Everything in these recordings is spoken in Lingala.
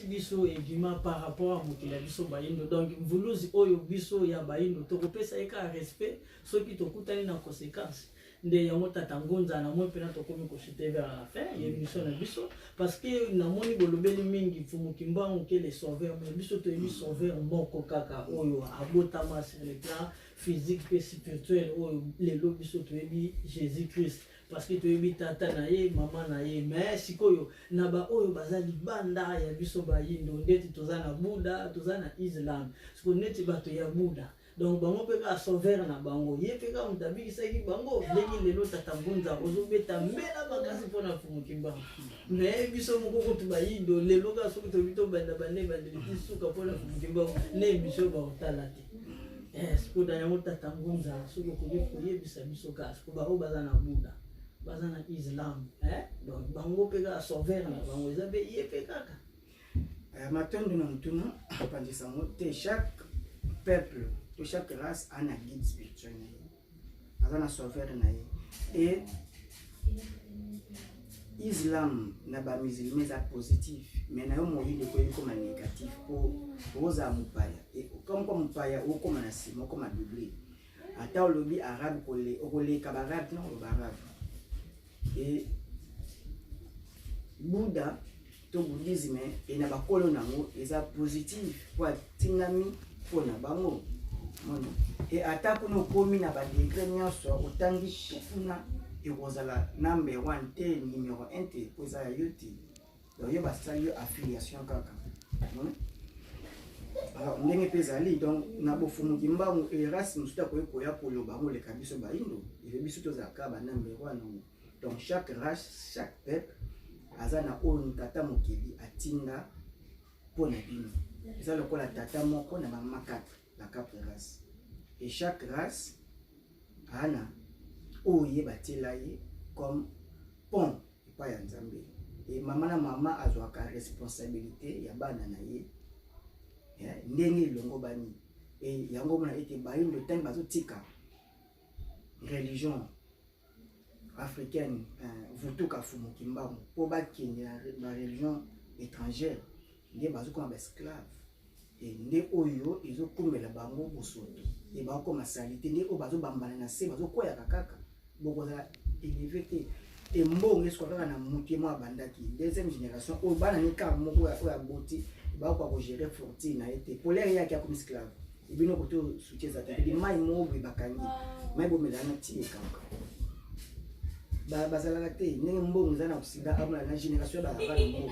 Biso ebima par rapport ya mokili ya biso bayindo. Donc mvuluzi oyo biso ya bayindo tokopesa ye kaka respect soki tokutani na conséquence nde yango. Tata Ngunza, namoni mpena tokomi kochuter vers la fin ya émission na biso, parce que namoni bolobeli mingi Mfumu Kimbangu ke le sauveur, mais biso toyebi sauveur moko kaka oyo abotama sur le plan physique mpe spirituel, oyo lelo biso toyebi Jésus Christ, parce que toyebi tata na ye, mama na ye. Mais sikoyo na baoyo baza libanda ya biso bayindo, ndeti toza na Bouddha, toza na Islam, sikoyo neti bato ya Bouddha, donc bango mpe kaka sauveur na bango ye mpe kaka moto abikisaki bango. Ndenge lelo tata Ngunza ozobeta mbela makasi mpona Mfumu Kimbangu, mais biso moko kutu bayindo lelo kaka soki toyebi tobanda bande ebandeli ti suka mpona Mfumu Kimbangu na émission, baotala te. Sikoyo na yango, tata Ngunza, soki okoki koyebisa biso kaka sikoyo baoyo baza na Bouddha, baza na Islam, donc bango mpe kaka sauveur na bango eza mpe ye mpe kaka? Matondo na motuna. Kopanzisa yango te, chaque peuple to chaque race a na guide spirituel na ye, aza na sauveur na ye. Et Islam na bamusulman eza positif, mais na yo moyindo ekoyi koma négatif po ozala mopaya. Comme kwa mopaya okóma na nsima, okóma double. Ata olobi arabe, okoleka baarabe na oloba arabe. E Bouddha to bouddhisme e na bakolo nango eza positif po atingami mpo na bango mona. E ata kuna okomi na badegré nyonso otangi kuna, ekozala number one te, numéro 1 te, po eza ya yo te. Donc yo basali yo affiliation kaka. Alors ndenge mpe ezali, donc na bofumu Kimbangu, race mosusu akoki koya koloba yango oleka biso bayindo ebe biso tozalaka ba number one yango. Donc chaque race, chaque peuple aza na oyo tata mokili atinda mpo na bino. Eza lokola tata moko na bamama 4, la quatre race, et chaque race ana oyo ye batiela ye comme pont epai ya Nzambe. E mama na mama azwaka responsabilité ya bana na ye ndenge elongo bani. E yango omona ete bayindo ntango bazotika religion africaine, vutuka Fumu Kimbangu, mpo bakende na bareligion étrangère, nde bazokoma baesclave. E nde oyo ezokomela bango bosoto, e bakokoma sali te, nde oyo bazobambana na se, bazokweyaka kaka, bokozala élevé te. Embongo esuka kaka na motu ye moko abandaki. Deuxième génération oyo bana ni kaka moko oyo aboti bakoka kogérer fortune na ye te. Polere yaki akomi esclave. Ebino kote soutien eza te, pedi mai moko boye bakangi mai bomela na ti ekauka, bazalaka te. Ndenge mbongo eza na Occident, amona na génération bazalaka na mbongo,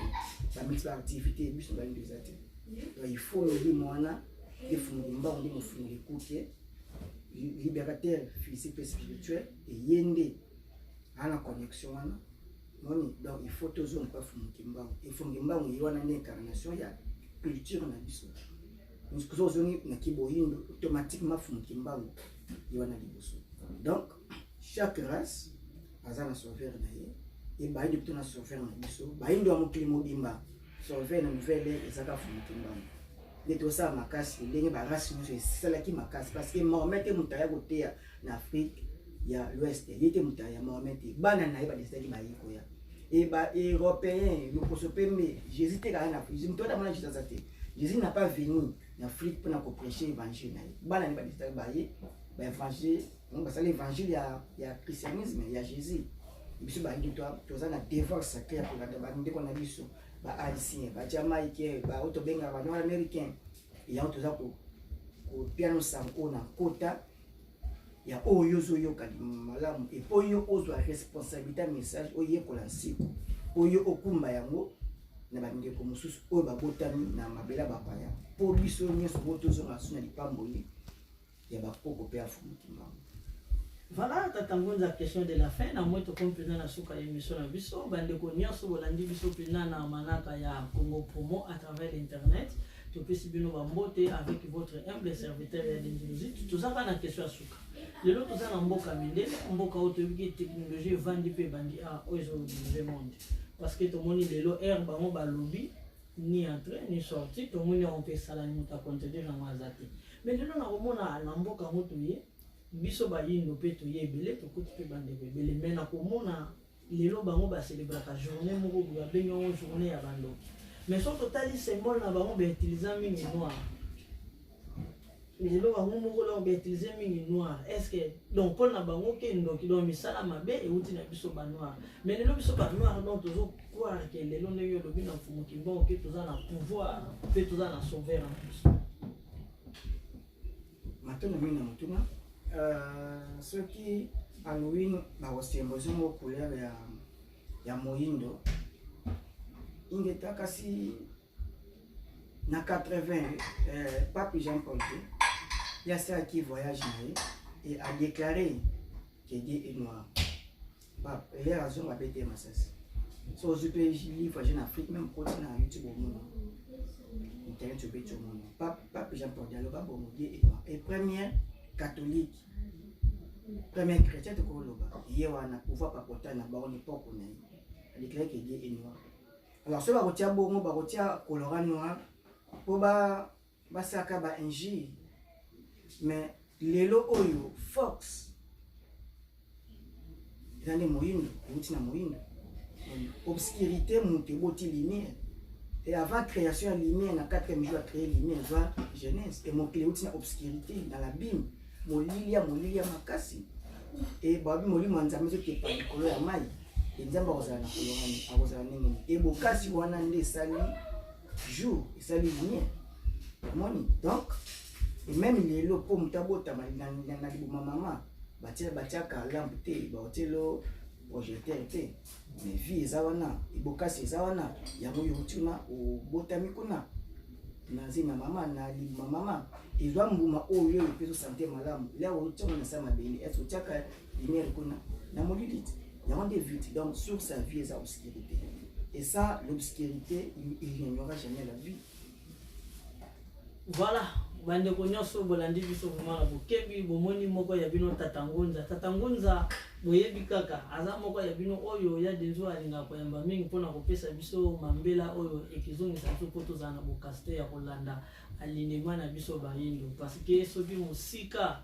bamiti baactivité, biso bayindo eza te. Donc il faut molimo wana efungola mbango, nde mofungola ekuke, libérateur physique mpe spirituel, eye nde aa na connexion wana moni. Donc il faut tozonga mpa Fumu Kimbangu. Efumu Kimbangu ye wana nde incarnation ya culture na biso. Soki ozongi na kiboyindo, automatiquement Fumu Kimbangu ye wana liboso. Donc chaque race aza na sauveur na ye. E bayindo mpe na sauveur na biso, bayindo ya mokili mobimba, sauveur na nouvelle ère ezaka Fumu Kimbangu. Nde tosala makasi ndenge barace nyonso esalaki makasi, parce que Mahomet te moto aya koteya na Afrique ya l'Ouest, ye te moto ya Mahomet te, bana na ye badesidaki baye koya. E baeuropéen lokoso pembe, Jésus te kaka na Afrique, moto wana amona Jésus aza te. Jésus n'a pas venu na Afrique mpona koprêcher évangile na ye, bana ne badesidaki baye baévangile, basala évangile ya christianisme ya Jésus. Biso bayindi toza na devoir sacré ya kolanda bandeko na biso bahaïtien, bajamaïcain, baoyo tobengaka banord américain. Yango toza kopia nosango oyo na nkota ya oyo ozoyoka malamu, epo yo ozwa responsabilité ya message, oyekola nsiko oyo okumba yango na bandeko mosusu oyo babotami na mabele ya bapaya, mpo biso nyonso bo tozonga so na lipamboli ya bakoko mpe ya Fumu Kimbangu. Voilà, tata Ngunza, question de la fin. Na moi tokomi mpenza na suka ya émission na biso. Bandeko nyonso bolandi biso mpenza na manaka ya Congo Promo à travers l'internet, topesi bino bambote avec votre humble serviteur ya Dendiluzi. Tozaka na question ya suka. Lelo toza na mboka mindele, mboka oyo toyebi technologie evandi mpe ebandi a oyo ezodirige monde, parce que tomoni lelo aire bango balobi ni entrée ni sortie, tomoni yango mpe esalani, moto acontredire yango aza te. Mais lelo nakomona na mboka yango toye biso bayindo mpe toye ebele, tokuti mpe bandeko ebele, mais nakomona lelo bango bacélébraka journée moko boye, babengi yango journée ya bandoki. Mais soki totali symbole na bango, bautiliza mingi noir. Lelo bango moko donc bautilize mingi noir. Est ce que donc mpo na bango ke ndoki, donc misala mabe euti na biso banoir? Mais lelo biso banoir, donc tozo croire ke lelo, ndenge olobi na Mfumu Kimbangu, ke toza na pouvoir mpe toza na sauveur na biso. Matondo mingi na motuna. Soki Halloween bakosembo ngo couleur ya moyindo, ingeta. Kasi na 80, pape Jean Paul II ye asalaki voyage na ye et a déclaré que Dieu est noir. Pape elere azonga, abete ye masasi. So ozwi mpe livre Jeune Afrique, même koti na YouTube, omona internet, obeti, omona pape Jean Paul II aloba bongo: Dieu est noir. Et premier catholique, premier chrétien, tokoloba ye wana, pouvoir papota na bango époque na ye, adéclaré que Dieu est noir. Alors soki bakotia bongo, bakotia colorant noir mpo basalaka ba injure. Mais lelo oyo force eza nde moyindo, euti na moyindo. Obscurité moto eboti lumière. Et avant création ya lumière, na quatrième jour acréé lumière, ezwa Genèse. E mokili euti na obscurité, na l'abîme, molili ya molili ya makasi. E babi molimo ya Nzambe ezotepa likolo ya mai. E Nzambe akozala na kolongani, akozala ndenge nini? E bokasi wana nde esali jour, esali lumière, omoni. Donc et même lelo, mpo moto abotama na liboma mama, batiaka lampe te, baotielo projecteur te, mais vie eza wana, ebokasi eza wana. Yango yo outi kuna, obotami kuna na nzemi ya mama, na libuma mama, ezwa mbuma oyo oyo epesi sante malamu. Lero otiango na sa mabele, est otiaka lumière kuna na molili te? Yango nde vie te. Donc source ya vie eza obscurité, et ça, l'obscurité, il n'y aura jamais la vie. Voilà, bandeko nyonso bolandi biso vraiment na bokebi, bomoni moko ya bino, Tata Ngunza. Tata Ngunza, boyebi kaka, aza moko ya bino oyo ya Denzo alingaka koyamba mingi mpona kopesa biso mambela oyo ekezongisa biso mpo tozala na bokasi te ya kolanda alignement na biso bayindo, parce que soki mosika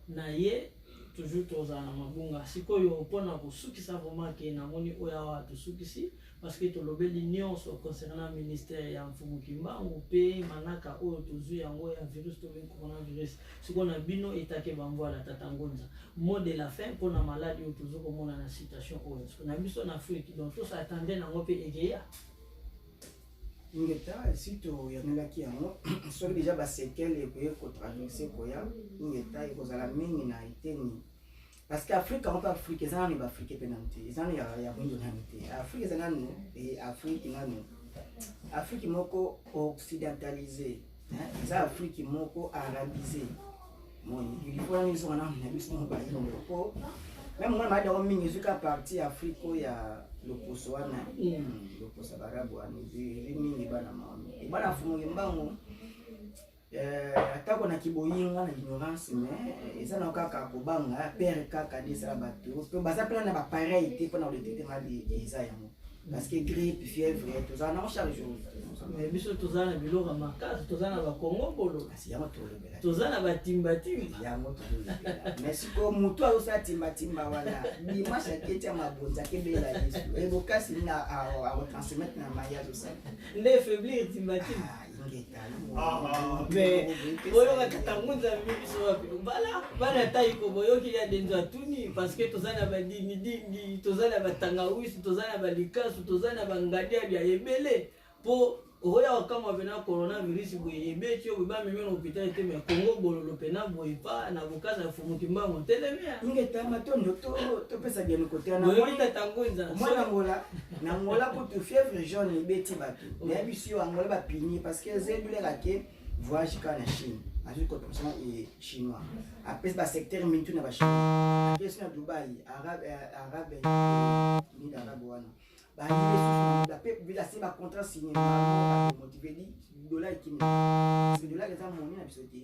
na ye, toujours tozala na mabunga. Sikoyo mpona kosukisa vraiment, ke namoni oyo awa tosukisi, parce que tolobeli nyonso concernant ministère ya Mfumu Kimbangu mpe manaka oyo tozwi yango ya virus tobengi coronavirus. Sikoyo na bino etake bamvwala, Tata Ngunza, mot de la fin mpona maladi oyo tozo komona na situation oyo na biso na Afrique, donc tosatande nango mpe ekeya. Ingeta, esi toyanelaki yango. Soki déjà baséquelles ekoye kotraverse koya, ingeta, ekozala mingi na eteni, parce que Afrique yango mpe, Afrique eza nanu, baafrike mpe nanu te, eza nanu ya mwindo nanu te. Afrique eza nanu Afrique nanu, Afrique moko occidentalisé, eza Afrique moko arabisé. Moni, il faut nanu ezonga nanu na biso moko bayindo, po même mwana maladi yango mingi ezwi ka partie ya Afrique oyo ya loposo wana, loposo ya barabu wana, ezwi mingi bana maomi, bana Fumu Kimbangu. Atako na kiboyinga, na ignorance, mais eza na kaka kobanga pere kaka nde esala bato mpe baza mpena na bapareil te mpona kodétecter maladi eza yango, parce que grippe, fièvre, tozala nango chaque jour. Mais biso toza na biloko ya makasi, toza na bakongo bolo. Kasi yango tolobela. Toza na batimbatimba. Yango tolobela. Mais sikoyo motu azosala timbatimba wana, dimanche aketi ya mabonzi, akebela Yesu, ebokasi nini akotransmettre na mai azosala? Nde affaiblir timbatimba. Mais oyoka, Tata Ngunza amemi biso wapi? Bala bana taiko, boyoki ya Denzo atuni, parce que toza na badingidingi, toza na batangawisi, toza na balikasu, toza na bangadiadia ebele. Mpo okoya kokamwa mpena, coronavirus boye ebeti yo boye, bamemi na hôpital te, mais Kongo bololo mpena boye pa na bokasa ya Fumu Kimbangu telemi. Ingeta, matondo. Topesa biano kote wana. Boyoki, Tata Ngunza. Omwana Angola, na Angola kutu fièvre jaune ebeti bato. Nayebi si yo Angola bapini, parce que ezebuleka ke voyage kaka na Chine, azwi contraption e chinois, apesi basecteur mingi na bachinois, apesi na Dubai, Arabe, Arabe nini, Arabe wana baye asi bacontrat signé, motivé di dollar ekimi, parce que dollar eza monnaie na biso te.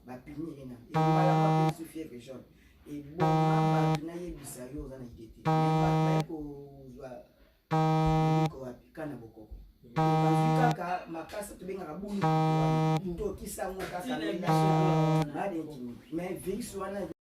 Bapini ye na ebalama mpe biso fièvre jaune eboma bato. Nayebisa yo, oza na idée te. Bato baye kozwa ko wapi? Kaka na bokoko bazwi kaka makasi, tobengaka bulu, tokisango kaka maladi ekimi, mais virus wana.